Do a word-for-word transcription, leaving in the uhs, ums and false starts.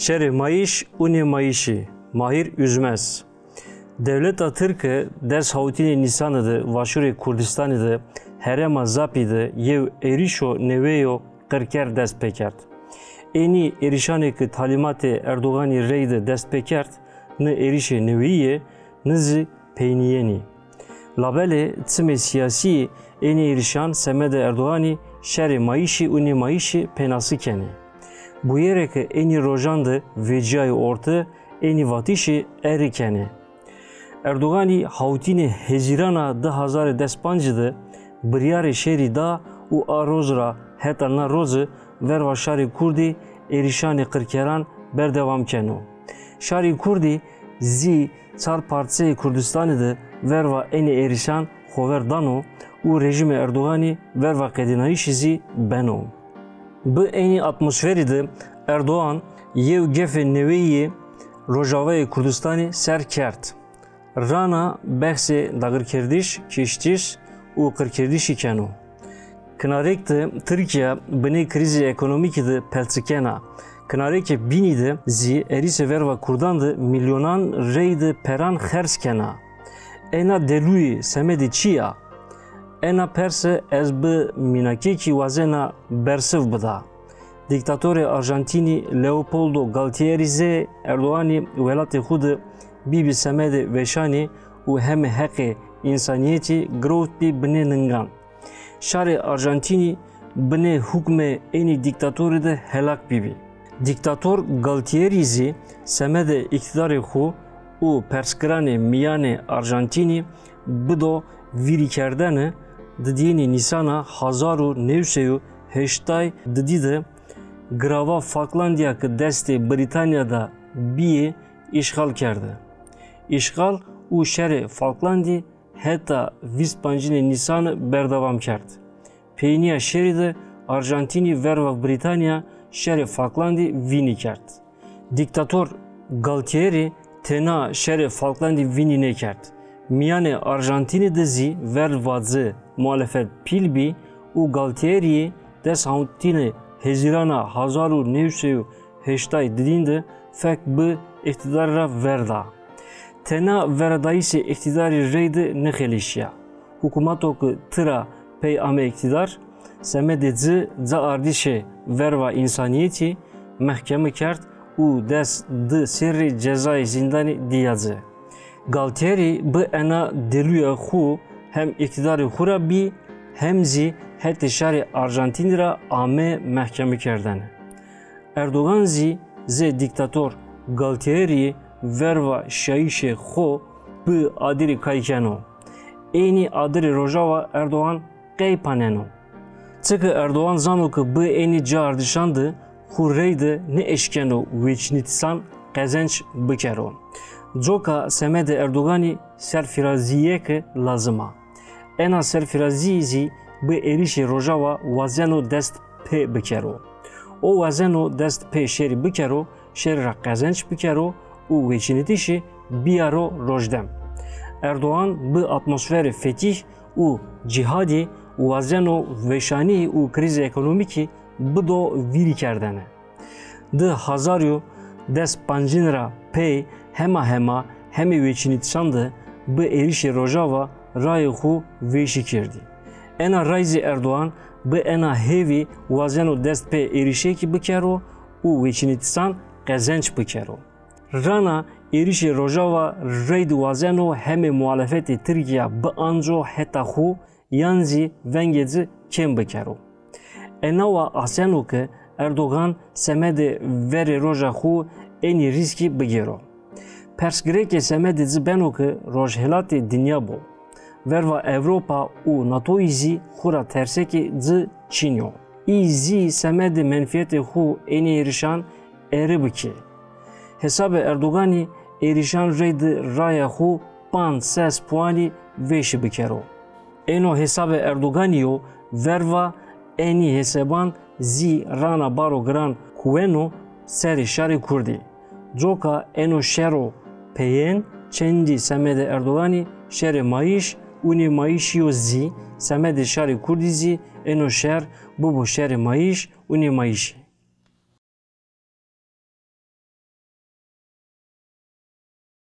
Şerê mayîş û nêmayîşî, Mahîr Üzmez. Dewleta Tirk des hawtînê Nîsanê de Başûrê Kurdistanê de herêma Zapî de yew êrîşo newêyo qirker dest pê kerd. Ênî êrîşanê ki talîmatê Erdoganî reyde dest pê kerd, ni êrîşê newî ye, ni zî peynîyenî. Labelê çimê siyasî ênî êrîşan semedê Erdoganî şerê mayîşî û nêmayîşî pênasî kenê. Bûyereke ênî rojan de vêciyayê orte ênî vatîşê erê kenê. Erdoganî hawtînê Hezîrana du hazar û dest pancî de biryarê şerî da û a roz ra heta na roze verva şarê Kurdî êrîşanê qirkeran berdewam keno. Şarê Kurdî zî çar parçeyê Kurdistanê de verva ênî êrîşan xover dano û rejîmê Erdoganî verva qedînayîşî zî beno. Bi ênî atmosferî de Erdogan yew gefê neweyî yê Rojavayê Kurdistanê ser kerd. Rana behsê dagirkerdiş, kiştiş û qirkerdişî keno. Kinarêk de Tirkiye binê krîzê ekonomîkî de pelçikena. Kinarêkê bînî de zî êrîşê verva Kurdan de milyonan reyde peran xerc kena. Êna delûyê semedê çi ya? Êna perse ez bi mînakekî wazena bersiv bida. Dîktatorê Arjantînî Leopoldo Galtieri zê Erdoganî welatê xwe de bîbî semedê veşanî û hemê heqê însaniyetî girotbî binê ningan. Şarê Arjantînî binê hukmê ênî dîktatorî de helak bîbî. Dîktator Galtieri zî semedê îktîdarê xwe û perskiranê miyanê Arjantînî bido vîrîkerdene. Didiyênî Nîsana hezar û new sey û heştay didî de girava Falklandiya ki destê Brîtanya de bîyê îşxal kerde. Îşxal û şerê Falklandî heta vîst pancînê Nîsanê berdewam kerd. Peynîya şerî de Arjantînî verva Brîtanya şerê Falklandî vînî kerd. Dîktator Galtieri têna şerê Falklandî vînî nêkerd. Miyanê Arjantînî de zî verva ci muhalefet pîl bî û Galtierî des hawtînê Hezîrana hezar û new sey û heştay didîn de fek bi îktîdarî ra verda. Têna veradayîşê îktîdarî reyde nexelîşiya. Hikûmeto ki tira pey ame îktîdar, semedê ci, ci ardîşê verva însaniyetî mehkeme kerd û des di serrî cezayê zîndanî diya ci. Galtieri bi ena delûya xwe hem îktîdarê xwe ra bî, hem zî hetê şarê Arjantînî ra ame mehkemekerdene. Erdogan zî zê dîktator Galtieri verva şiyayîşê xwe bi adirî kay keno. Ênî adirê Rojava Erdogan qey paneno. Çike Erdogan zano ke bi ênî ciardişan de xwe reyde nêeşkeno wêçinîtisan qezenc bikero. Coka semedê Erdoganî serfiraziyeke lazim a. Ena serfirazî zî bi êrîşê Rojava wazeno dest pê bikero. O wazeno dest pê şerî bikero, şerî ra qezenc bikero û wêçinîtişî biyaro rojdem. Erdogan bi atmosferê fetîh û cîhadî wazeno veşanî û krîzê ekonomîkî bido vîrîkerdene. Di hezar û des pancîn ra pey hema hema hemê wêçinîtişan de bi êrîşê Rojava rayê xwe vêşî kerdî. Ena ray zî Erdogan bi ena hêvî wazeno dest pê êrîşekî bikero û wêçinîtişan qezenc bikero. Rana êrîşê Rojava reyde wazeno hemê muhalefetê Tirkiya bianco heta xwe yan zî vengê ci kêm bikero. Enawa aseno ke Erdogan semedê verê roja xwe ênî rîskî bigêro. Persgirêkê semedê ci beno ke rojhilatê dinya bo. Verva Ewropa û NATOyî zî xwe ra tersekê ci Çîn yo. Î zî semedê menfiyetê xwe ênî êrîşan erê bikê. Hesabê Erdoganî êrîşan reyde raya xwe panc sed puanî vêşî bikero. Êno hesabê Erdoganî yo, verva ênî heseban zî rana baro giran kuweno serê şarê Kurdî. Coka êno şero peyên çendî semedê Erdoganî şerê mayîş û nêmayîşî yo zî semedê şarê Kurdî zî êno şer bibo şerê mayîş û nêmayîşî.